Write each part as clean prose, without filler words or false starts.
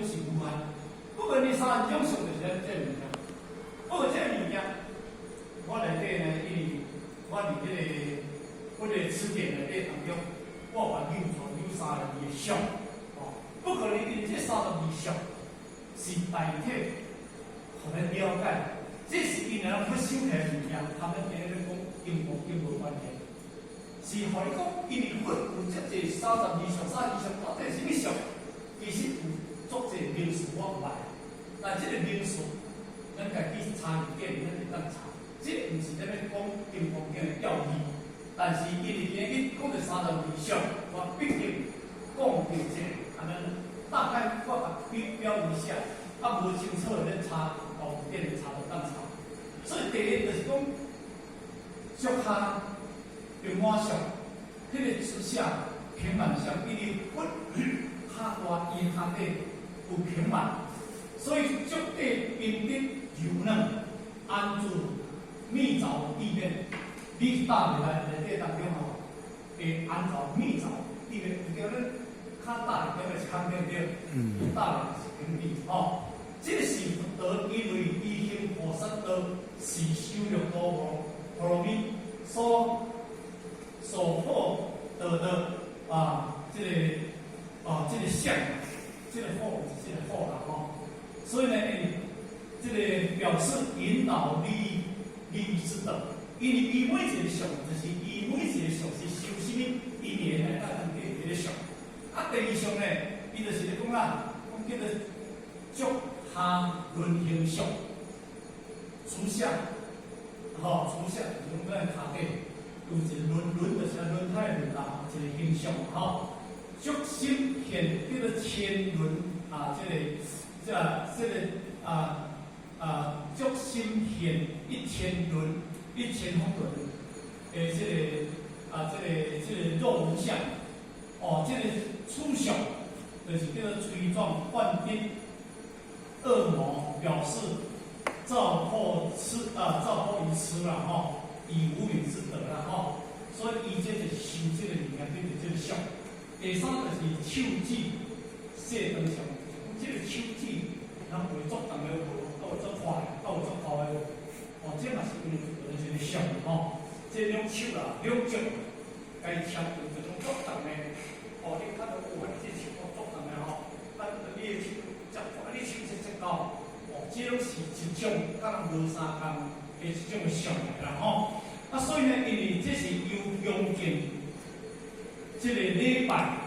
是無限。不過呢三種相就是咱這物件。不過這物件，我內底呢，因為我佇這個阮的詞典內底當中，我有把扭出有三十二個相，哦，不過呢，因為這三十二相是大體，予咱了解，這是因為咱佛修起的物件，他們今日咧講因無因無關係，是予你講，因為佛有這濟三十二相，三十二相到底是啥物相？其實有足濟名詞我毋捌，但這個名詞，咱家己查字典，咱會當查。這毋是咧欲講金剛經的教義，但是因為今日講著三十二相，我畢竟講著這個，按呢大概我共表表一下，啊無清楚的咧查字典查就當查。所以第一就是講，足跤平滿相，彼個足下平滿相，因為佛跤大，伊跤底有平滿，所以足底平直柔軟，安住蜜棗地面。你搭袂來內底當中吼，會安住蜜棗地面，就叫咱較大一點的空對不對？嗯。大的是平地吼。這個是佛陀因為伊行菩薩道，是修六度波羅蜜所獲得的啊，這個相，這個獲是這個獲啦吼。所以呢，這個表示引導利益利益之德，因為伊每一個相，就是伊每一個相是修啥物因緣來當當地這個相。啊，第二相呢，伊就是咧講啦，講叫做足下輪形相，足下，吼，足下就是講咱跤底有一個輪，輪就是輪胎的輪啦，一個形象吼。足心現叫做千輪啊，這個足心現一千輪，一千風輪的這個若無相，哦，這個出相就是叫做捶撞灌頂惡魔，表示照破痴啊，照破愚痴啦吼，以無明之德啦吼，所以伊這就是修這個物件，叫做這個相。第三就是手指細長相，這個手指人會足重的有無？有足快，有足厚的無？哦，這嘛是因為一個相吼，這兩手啦，兩腳該牽用這種足重的，哦，你看到有這手足重的吼，啊，你的手遮寬，你手這高，哦，這攏是一種佮人無相仝的一種相來啦吼。啊，所以呢，因為這是由恭敬這個禮拜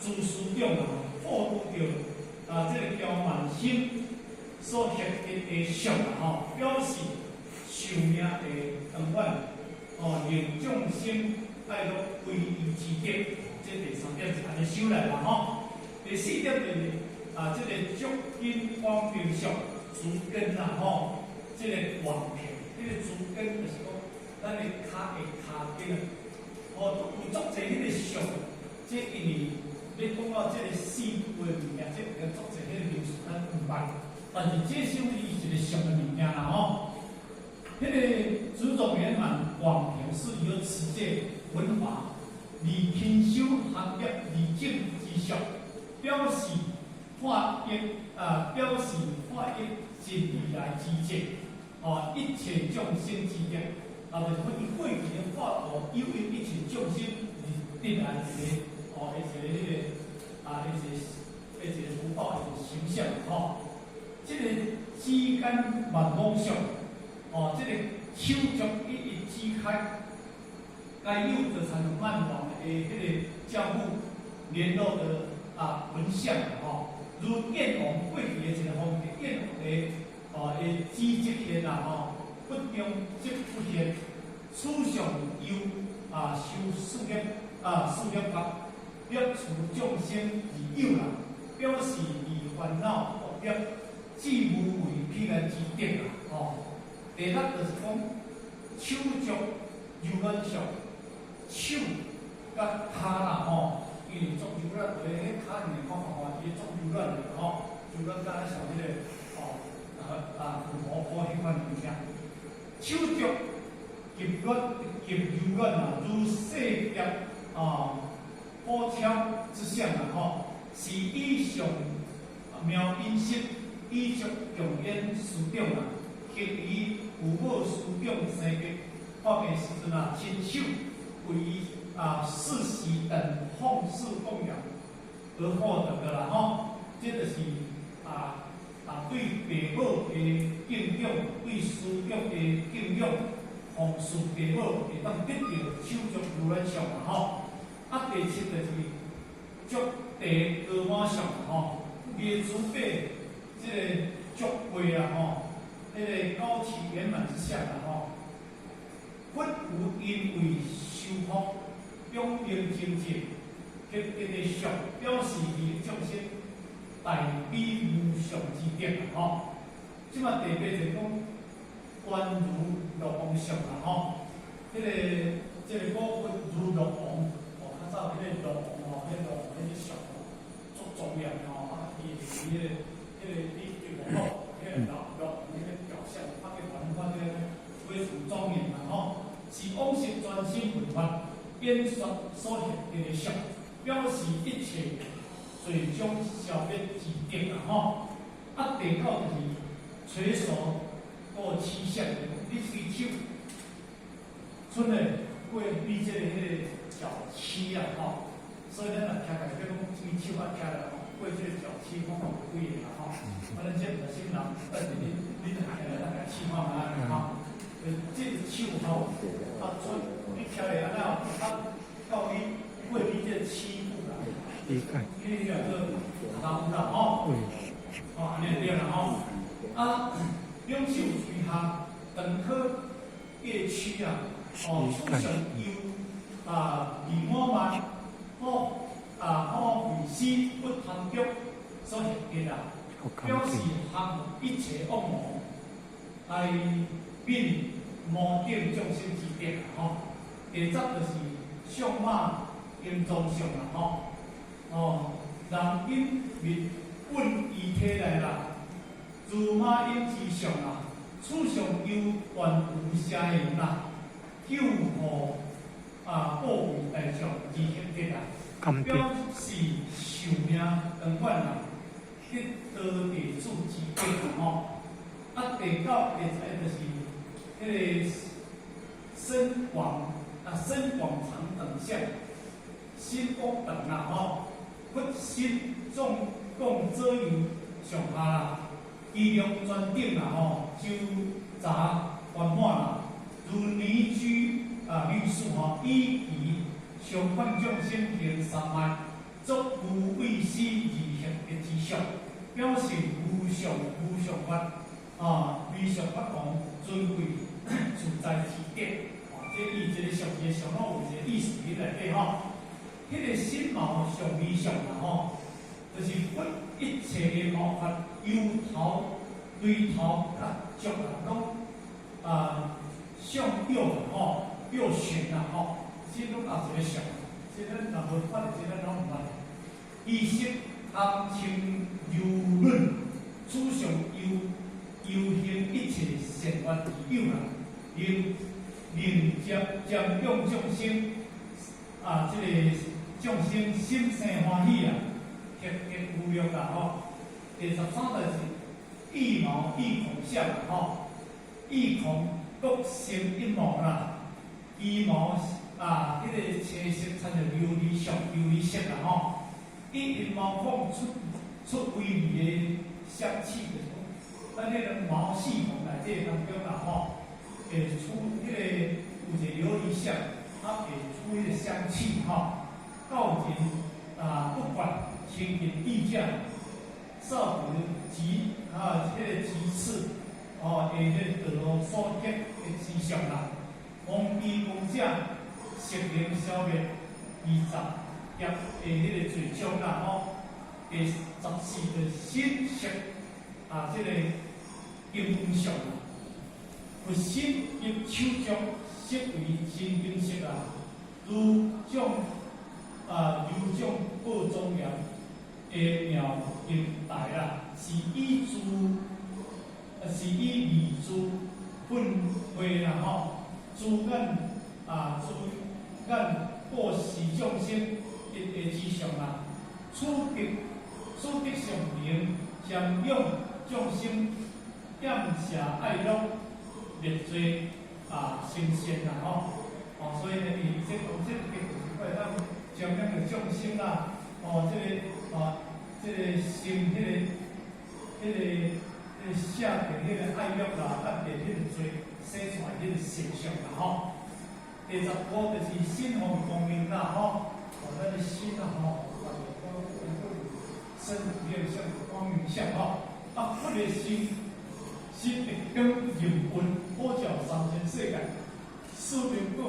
諸師長啊，獲得啊，這個驕慢心所獲得的相啦吼，表示壽命會長遠，哦，令眾生愛樂歸依之德，這第三點是按呢修來啦吼。第四點就是啊，這個足筋廣平相，足跟啦吼，這個廣平，這個足跟就是講咱的跤的跤筋啊，哦，有足濟彼個相，這因為你講到這個四個物件，這個足濟彼個名詞咱毋捌，但是這屬於一個相的物件啦吼。彼個足掌圓滿廣平是由持戒聞法，而勤修學業而證之相，表示化益啊，表示化益盡未來之際，哦，一切眾生之德，啊，就是講伊過去的化度有益一切眾生而得來一個，哦，一個彼個啊，一個福報，一個形象，吼。這個指間萬網相，哦，這個手足一一指開，該有就產生萬王的彼個交互聯絡的啊紋相，吼，如燕王過去的一個方燕王的哦的指節現啦，吼，不中則不現，此相由啊修四業啊四業法，滅除眾生而有啦，表示離煩惱惡業，至無為彼岸之德啦，吼。第六就是講手足柔軟相，手佮跤啦吼，因為足柔軟，有的彼跤面看看看，伊足柔軟的吼，柔軟敢若像彼個哦啊毛裤彼款物件。手足極軟極柔軟啊，如細葉啊火車之相啊吼，是以上啊妙音色以足共演師長啊，行於父母師長生日發病時陣啊，親手為伊啊四時等奉事供養而獲得的啦吼。這就是對父母的敬仰，對師長的敬仰，奉事父母會當得到手足如來相啦吼。啊，第七就是足地高滿相吼，伊的慈悲這個足貴啊吼，彼個高起圓滿之相啦吼。佛有因為修福，表明清淨，獲得的相，表示伊眾生大悲無上之德啦吼。這馬第八就講觀如樂王相啦吼，這個古佛如樂王，哦，較早彼個樂王吼，彼個樂王彼個相吼，足莊嚴吼，啊，伊彼個佇王府，彼個樂樂王彼個雕像，拍個圓環個非常莊嚴啦吼，是往昔專心聞法演說所獲得的相，表示一切罪障消滅之德啦吼。啊，第九就是垂手過膝相，你這支手出來過你這個彼個腳膝啊吼，所以咱若徛起來，比如講這支手啊徛來吼，過這個腳膝，講有幾个啦吼。啊，咱這毋是啥物人，但是你若徛來，咱來試看覓吼。這個手吼，啊出你徛來按呢，啊到你過你這個膝部啦，彼個叫做頭啦吼，哦，按呢對啦吼。啊，兩手垂下，長可過膝啊，哦，此相由啊二我慢，好啊好惠施不貪著所獲得啊，表示降一切惡魔，來愍魔境眾生之德吼。第十就是相馬金裝相啦吼，哦，人隱密蘊於體內啦，如馬影之相啦，此相由願無邪淫啦，救護啊怖畏大眾而獲得啦，表示壽命長遠啦，得道地主之德吼。啊，第九、第十就是彼個身廣啊，身廣長等相，身廣長啦吼，佛身總共左右上下啦，其量全頂啦吼，周雜圓滿啦，如尼居啊綠樹吼，以其相觀眾生行三昧，作無畏施而獲得之相，表示無上無上法啊，無上法王尊貴自在之德。哦，這伊這個相字相攏有一個意思佇內底吼。彼個身毛上微相啦吼，就是佛一切的毛髮由頭、眉頭甲足啊，攏啊向右吼，右旋啦吼，這攏也一個相。這咱若無看著這咱攏毋捌。衣色通清柔潤，此相由由行一切善緣而有啦，能令瞻瞻仰眾生啊，這個眾生心生歡喜啊，獲得無量啦吼。第十三就是腋毛腋孔相啦吼，腋孔各生一毛啦，其毛啊，彼個青色親像琉璃相、琉璃色啦吼。伊的毛孔出出微微的香氣，就是講，咱彼個毛細孔內底當中啦吼，會出彼個有一個琉璃相，啊會出彼個香氣吼。教人啊不管親近智者，掃除棘啊，彼個棘刺哦，會彼個道路所得的之相啦。王居功者，悉能消滅二十業的彼個罪障啦吼。第十四個身色啊，這個金光相啦，佛身及手足色為真金色啊，如掌啊，如掌寶莊嚴的妙金台啦，是以二珠噴繪啦吼，諸眼啊，諸眼布施眾生得的之相啦，此德此德相能瞻仰眾生厭捨愛樂，滅罪啊成仙啦吼。哦，所以呢，伊這講這個就是會當瞻仰著眾生啦，哦，這個啊，這個心，彼個捨掉彼個愛欲啦，甲滅彼個罪，生出來彼個現象啦吼。第15就是心行光明啦吼，哦，咱的心啊吼，生無量相、光明相吼，啊，佛的心，心會光迎運，普照三千世界，四面各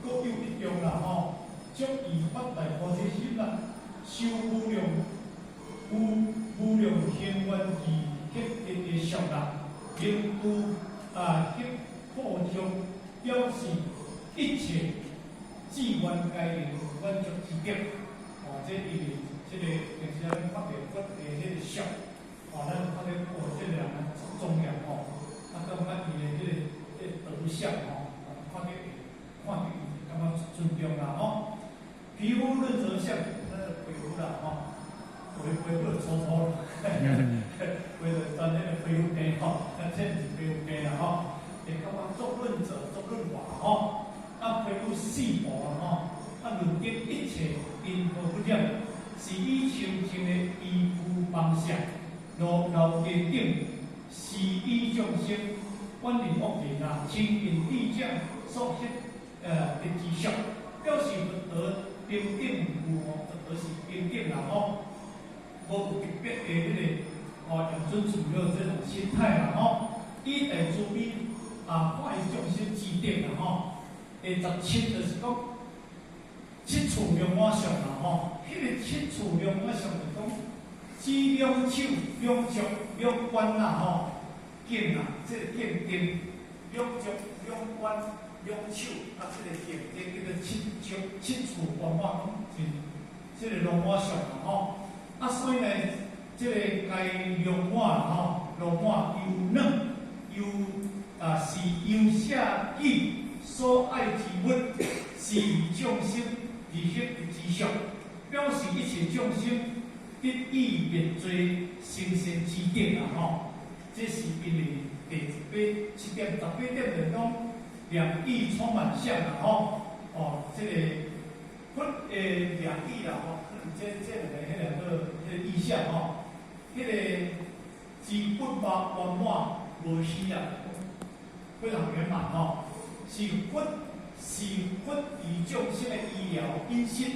各有一中啦吼，足以發大菩提心啦，修無量無無量行願義彼得的相啦，能度啊彼破障，表示一切志願皆能滿足之德。哦，這因為這個平時咱看著佛的彼個相，哦，咱看著哦，這個人足莊嚴吼，啊，感覺伊的彼個德相吼，看著看著伊感覺尊重啦吼。皮膚潤澤相，咱個皮膚啦吼，皮膚就粗粗，皮就專彼個皮膚病吼，啊，這毋是皮膚病啦吼，會感覺足潤澤、足潤滑吼，啊，皮膚細薄吼，啊，潤得一切陰和不染，是以清淨的衣膚房舍，路樓地頂，施與眾生，遠離惡人啊，親近智者所得的知識，表示佛德平等無吼，佛德是平等啦吼，無有特別的彼個哦，養尊處優這種心態啦吼，以大慈悲啊，化眾生之德啦吼。第17就是講七處龍馬相啦吼，彼個七處龍馬相就講指兩手兩足兩關啦吼，頸啊，這個頸定兩足兩關兩手啊，這個頸定叫做七足七處圓滿，是這個龍馬相啦吼。啊，所以呢，這個該龍馬吼，龍馬柔軟柔啊，是柔捨己所愛之物，是與眾生而彼得之相，表示一切眾生得以滅罪成仙之德啦吼。這是因為第八、7點、18點就講兩意充滿相啦吼。哦，這個佛的兩意啦吼，可能這兩個彼兩個彼個意象吼，彼個之不發圓滿無虛啊，非常圓滿吼。是佛與眾生的醫療飲食，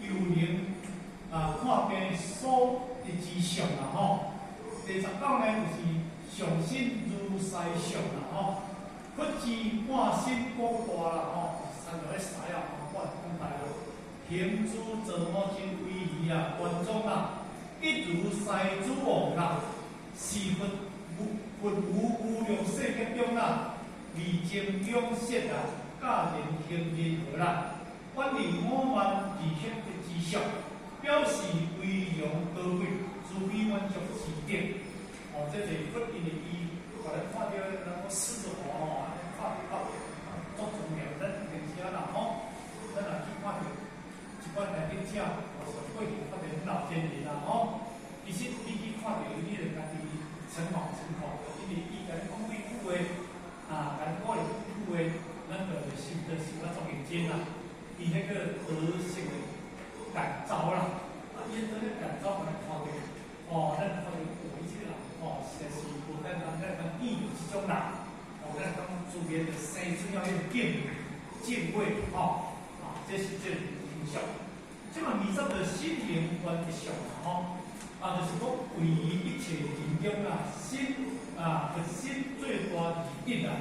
猶能啊看病所得之相啦吼。第19呢，就是上身如獅相啦吼。佛之半身廣大啦吼，三個咧獅啊，半廣大啦。行姿坐模真威儀啊，端莊啦，一如獅子王啦，是佛無佛於無量世界中啦，離爭勇色啊，駕言行仁和啦，遠離我慢而彼得之相，表示威容高貴，慈悲滿足之德。哦，這就是佛因為伊，予咱看著咱講獅子王吼，按呢看著到足莊嚴，咱平時啊若吼，咱若去看著一般來頂遮，哦，上過去看著老天爺啦吼，其實你去看著伊，你就家己誠惶誠恐，因為伊共你講幾句話，啊，共你鼓勵幾句話，咱就會心就想啊足認真啦。伊彼個德性的感召啦，啊，伊德的感召，咱看著，哦，咱看著哦，伊這個人哦，實在是無簡單，咱通見著這種人，哦，咱講自然就生出了彼個敬畏吼，啊，這是這個形象。這個20的心靈觀的相啦吼，啊，就是講位於一切人中啊，心啊，佛心最大義德啊，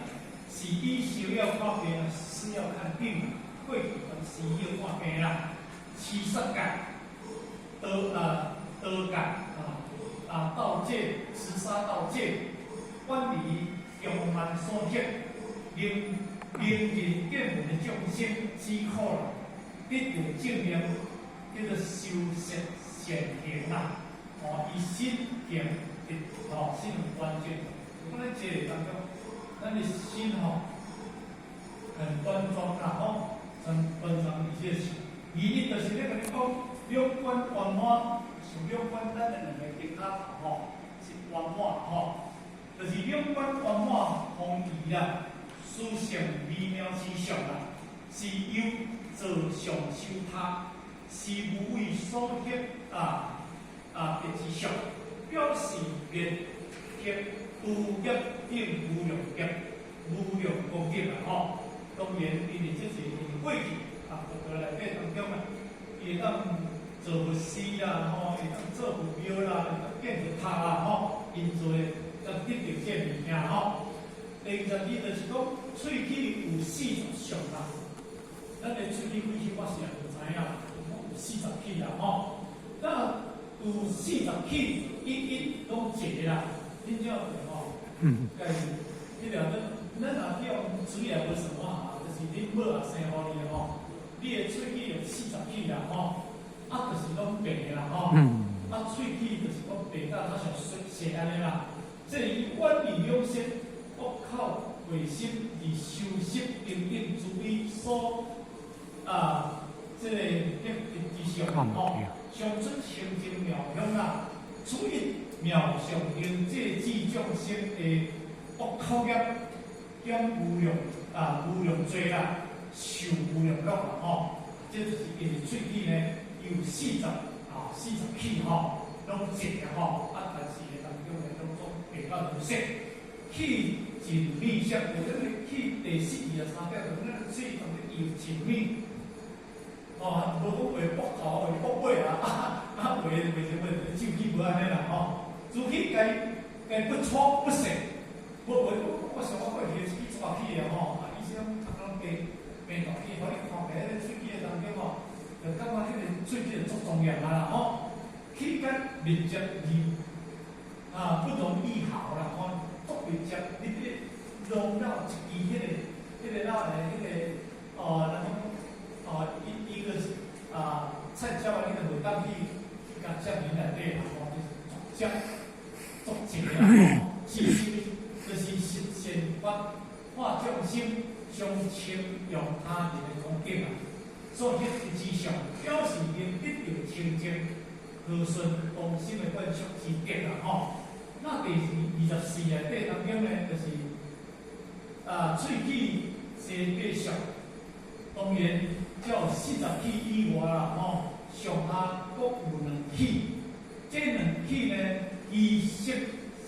是以修要看病，是要看病，過去當西醫看病啦，七殺界、刀啊刀界啊啊盜戒、持殺盜戒，遠離凶慢所得，能能認見聞的眾生之苦啦，得到正念，叫做修習善行啦。哦，以心行的哦，心很端正。講咱這個當中，咱的心吼很端莊啦吼，很端莊。伊這是，伊伊就是咧共你講兩觀圓滿，像兩觀咱的兩個肩胛頭吼，是願圓滿豐腴啦，殊勝微妙之相啦，是由造像修他，是無為所得啊得之相，表示滅惑諸業等無量劫、無量功德啦吼。當然，因為這是因為過去啊，佛陀內底當中啊，伊會當做佛寺啦，吼，會當做佛廟啦，會當建佛塔啦，吼，𪜶做的才得著這個物件吼。第22就是講，喙齒有四十相啦。咱的喙齒幾齒我是也毋知影，講有四十齒啦吼。那有四十齒，一一攏一個啦，恁這樣吼？嗯。彼個咱若去用嘴也無什麼哈，就是恁母也生予你的吼，你的喙齒有四十齒啦吼，啊，就是攏白的啦吼，啊，喙齒就是講白甲較像雪雪按呢啦。這以遠離兩舌、惡口違心而修習平等慈悲所啊，這個得之相吼，上出清淨妙香啦，此一妙相能濟濟眾生的惡口業，減無量啊無量罪啦，受無量樂啦吼。這就是因為喙齒呢有四十齒吼，攏直的吼，啊，但是當中呢攏總白甲如雪，齒盡密相，就是齒第四二十三點，就是咱喙當中有盡密。哦，無講會駁頭，會駁尾啊，啊，話話啥物？手機無按呢啦吼，除去該該不粗不細，無話我想我過去的喙齒大齒的吼，啊，醫生逐工病病大齒，互你看起來彼個喙齒的當中吼，就感覺彼個喙齒足莊嚴啊啦吼，齒間密接而啊不容易好啦吼，足密接，你你攏了一支彼個彼個哪個彼個哦，人講哦一一個啊菜椒啊，你就袂當去共接面內底啦吼，就是足接足濟啦吼，是就是實現法化眾生相稱用他人的恭敬啊，所以彼之相表示𪜶得著清淨和順同心的灌輸之德啦吼。那第24內底當中呢，就是啊喙齒生白相，當然照四十齒以外啦吼，上下閣有兩齒，這兩齒呢，伊色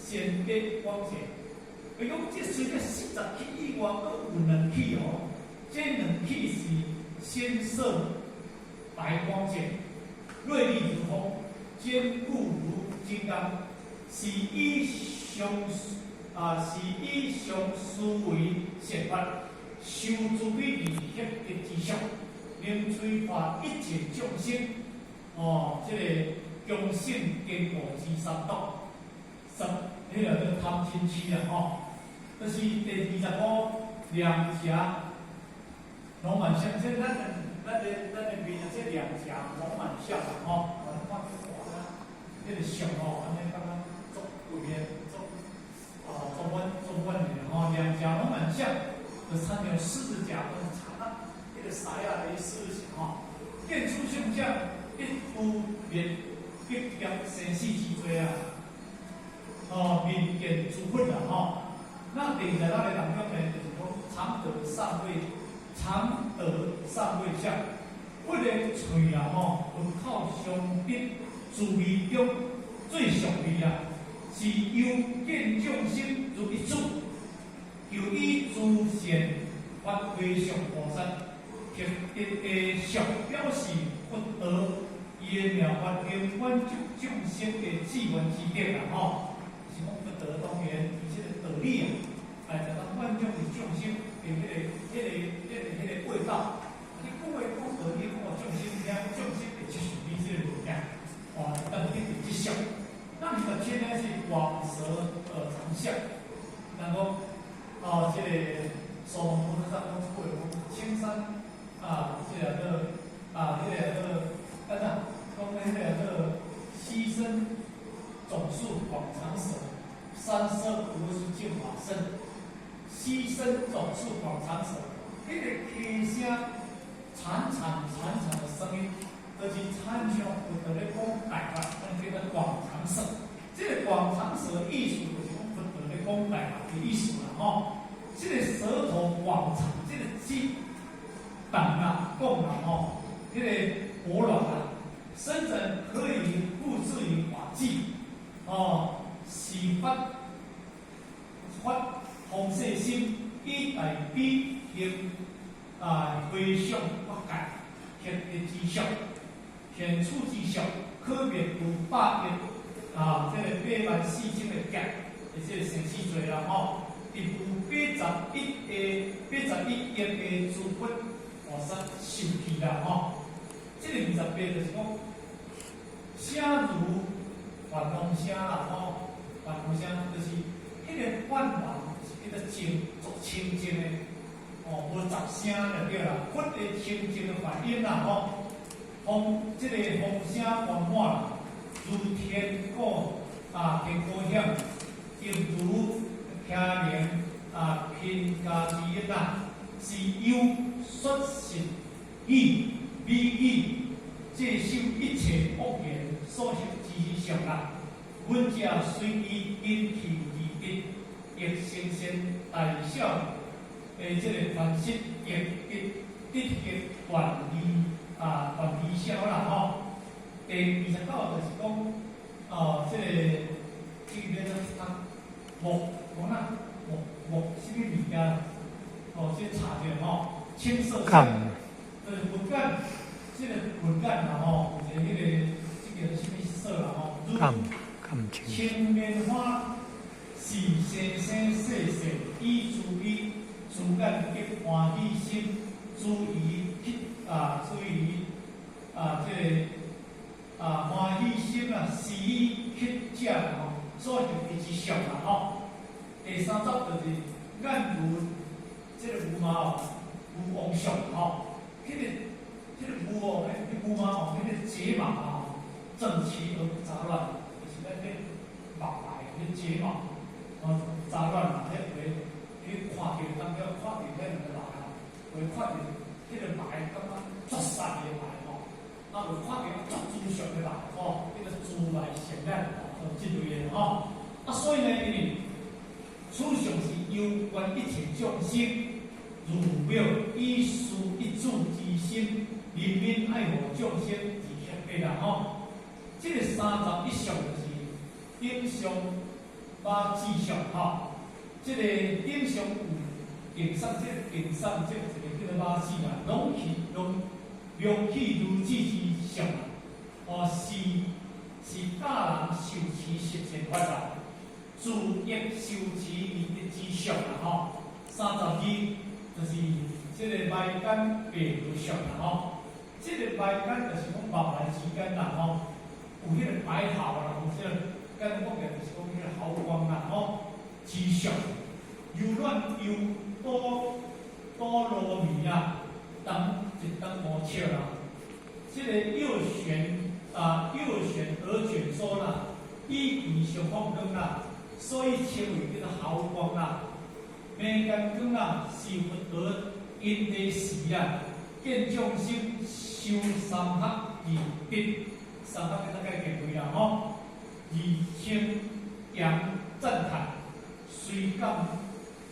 鮮白光澤。伊講這除了四十齒以外，閣有兩齒哦。這兩齒是鮮色白光澤，銳利如鋒，堅固如金剛，是以上啊是以上思維善法，修慈悲而獲得之相，能催化一切眾生哦，這個強勝堅固之三毒，十彼個叫貪嗔痴啦吼。就是第25臉頰濃滿相，這咱的面啊，這臉頰濃滿相啦吼，我看這大啦，這個相吼，按呢感覺足有面足啊足穩足穩的吼，臉頰濃滿相，就親像獅子頰，就是長啊，彼個獅仔的獅子吼，見諸相者，一誅滅結業生死之罪啊，哦，面見諸佛啦吼。那第二十六個當中呢，就是講常得上位，常得上位相，佛的喙啊吼，佛口相得慈悲中最上味啊，是由見眾生如一主，又以諸善發回向菩薩，獲得的相表示佛道伊的妙法能滿足眾生的志願之德啦吼。是講佛道當然伊這個道理啊，來就當滿足是眾生的彼個味道。你講話講道理，講予眾生聽，眾生會接受你這個物件，哦，當得到這相。那27呢是廣舌長相，人講哦，這個蘇東坡上講一句話講青山啊，這個叫啊，彼個叫按怎講？彼個叫溪聲總是廣長舌，山色無須淨法身。溪聲總是廣長舌，彼個溪聲潺潺潺潺的聲音，就是親像佛陀咧講大法，咱叫做廣長舌。這個廣長舌意思就是講佛陀咧講大法，廣長，這個智等啊，講啦吼，彼個薄軟啊，伸展可以復置於法界，哦，是發發弘誓心，以大悲行啊，回向法界，現的之相，現處之相，可滅除百億啊，這個8萬4千個劫的這個生死罪啦吼。伫有81個81億個諸佛菩薩受記啦吼。這個28就是講，聲如梵王聲啦吼，梵王聲就是彼個梵王是叫做淨，足清淨的，哦，無雜聲就對啦。佛的清淨的梵音啦吼，風這個風聲圓滿啦，如天鼓啊，天鼓響，亦如聽鈴啊，頻伽之音啦，是有說實語、美語，這修一切惡緣所行之相啦。聞者隨伊根器而得，亦成現大小的這個梵釋，亦得得得斷義啊，斷義消啦吼。第29就是講，哦，這個叫做木木哪木木啥物物件？哦，這個查者吼，青色相，就是佛眼，這個佛眼啦吼，有一個彼個這個啥物色啦吼，如青棉花是生生世世以慈悲慈眼及歡喜心，諸於去啊，諸於啊，這個啊歡喜心啊，施以乞者吼，所行的之相啦吼。第30就是眼如這個牛魔王，牛王相吼，彼個牛王，彼牛魔王，彼個睫毛啊，整齊而不雜亂，就是咱咧目來彼睫毛，哦雜亂啦，彼會你看著當中看著彼兩个目啊，會看著彼個目感覺足實的目吼，啊有看著足慈祥的目吼，彼個慈來善眼吼，這類的吼。啊，所以呢，因為此相是攸關一切眾生，如妙以慈一主之心，憐憫愛護眾生而協的啦吼。這個31相就是頂上馬智相吼，這個頂上有頂上這個頂上這一個叫做馬智啦，攏氣攏良氣如智之相啊，哦是教人受持十善法啦，自益修持而得之相啦吼。32就是這個眉間白毫相啦吼，這個眉間就是講目來之間啦吼，有彼個白毫啦，有這個簡單講起來就是講彼個毫光啦吼，之相，柔軟又多多羅蜜啊，長一長5尺啦，這個右旋啊，右旋而卷縮啦，以其相放光啦，所以稱為叫做毫光啦。眉間光啊，是佛陀因地時啊，見眾生修三學而得，三學叫做解見位啦吼，而稱揚讚歎，隨感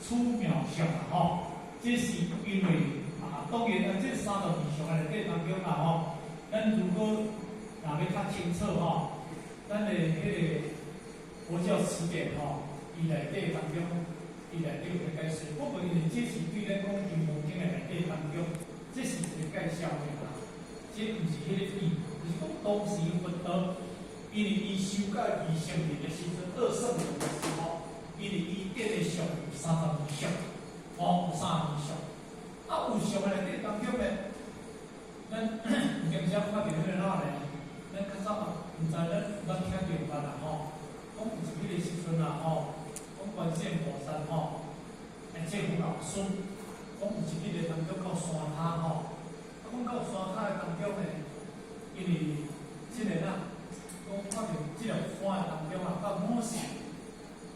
此妙相啦吼。這是因為啊，當然啊，這32相內底當中啦吼，咱如果若欲較清楚吼，咱的彼個佛教詞典吼，伊內底當中，伊內底有個解釋。不過因為這是對咱講金剛經的內底當中，這是一個介紹的啦，這毋是彼個意，就是講當時佛陀，因為伊修到二乘地的時陣，二乘地的時候，因為伊得的相有三十二相，哦，有三十二相。啊，有相的內底當中呢，咱有當時看著彼個哪呢？咱較早毋知咱捌聽著無啦吼？講有一彼個時陣啦吼，講觀世音菩薩吼，來這福老師，講有一日當中到山跤吼，啊，講到山跤的當中呢，因為這個啦，講看著這個山的當中啊，到某時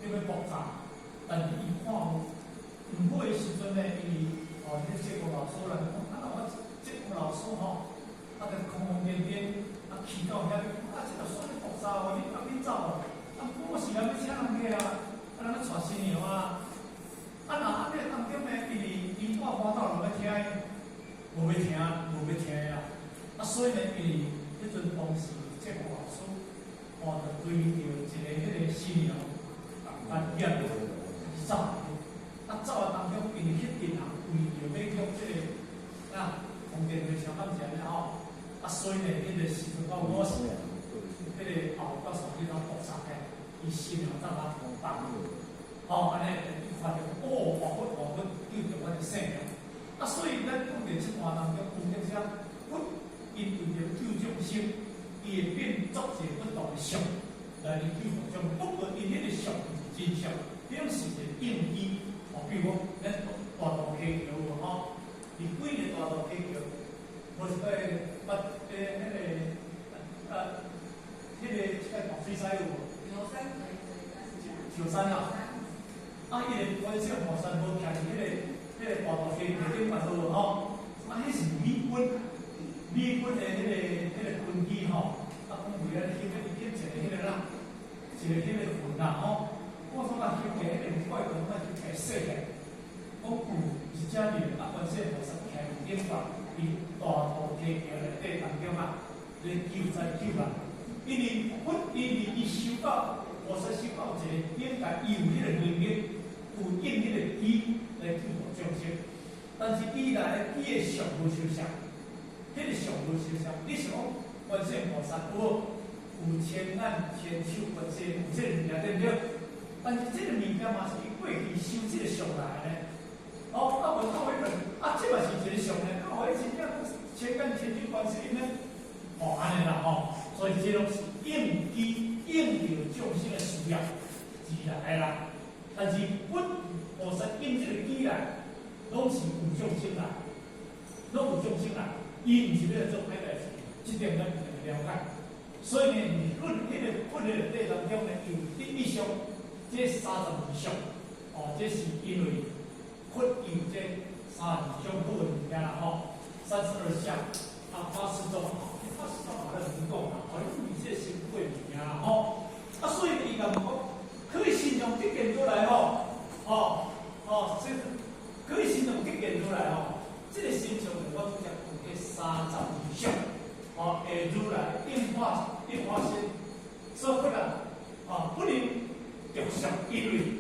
咧欲爆炸，但是伊看有毋好的時陣呢，因為哦，彼個濟公老師來講，啊，我濟公老師吼，啊，就空空顛顛，啊，去到遐，啊，這個山咧爆炸哦，你趕緊走哦！啊，某時人欲請人客啊，啊，人欲娶新娘啊，啊，若按呢當中呢，因為伊無欲聽，無欲聽啊！啊，所以呢，因為彼陣當時這個法師，哦，就對著一个彼个新娘，共閹去走。啊，走的當中，因為彼陣人為著欲約這个啊，封建的相當是按呢吼。啊，所以呢，彼个時陣到午時，彼个後教授去當搏殺的，伊新娘走甲逃亡。吼，按呢，伊看著哦，活佛活佛救著阮的性命。啊，所以咱講佇這段當中，有影啥？佛因為著救眾生，伊會變作一個不同的相來救度眾生。不過𪜶彼個相毋是真相，彼種是一個應機。哦，比如講，咱大肚溪橋有無吼？佇幾个大肚溪橋，無是個捌彼個大水師有無？潮汕啊，啊，伊個觀世音菩薩無徛佇彼個大肚溪橋頂嘛，有無吼？啊，彼是美軍，美軍的彼個軍機吼，啊，講為了翕彼翕一個彼個啦，一個彼個雲啊吼，我感覺翕起彼個怪怪，感覺翕起來細起來，講有一隻龍啊，觀世音菩薩徛佇頂懸，佇大肚溪橋內底當中啊，咧救災救難。因為佛因為伊修到菩薩修到一個境界，伊有彼個能力，有應彼個機來救度眾生。但是伊來伊的相無相像，彼個相無相像。你想講觀世音菩薩有無？有千眼千手觀世音，有這個物件對毋對？但是這個物件嘛是伊過去修這個相來的呢。哦，啊無到尾問，啊這嘛是一個相呢？啊，予伊真正千眼千手觀世音呢？哦，按呢啦吼，所以這攏是應機應著眾生的需要而來的啦。但是佛菩薩應這個機來，攏是有眾生來，攏有眾生來，伊毋是欲來做歹代誌，這點咱一定了解。所以呢，佛彼個佛的內當中呢，有第一相，這32相，哦，這是因為佛有這三十二相好的物件啦吼，32相，啊，80種，80種嘛，咱唔講啦，哦，因為這辛苦的物件啦吼，啊，所以伊共講，可以形容得見出來吼，哦，哦，這可以形容得見出來吼，這個形象就我拄才講的32相，哦，會如來應化身，所以佛啊，哦，不能著相，因為。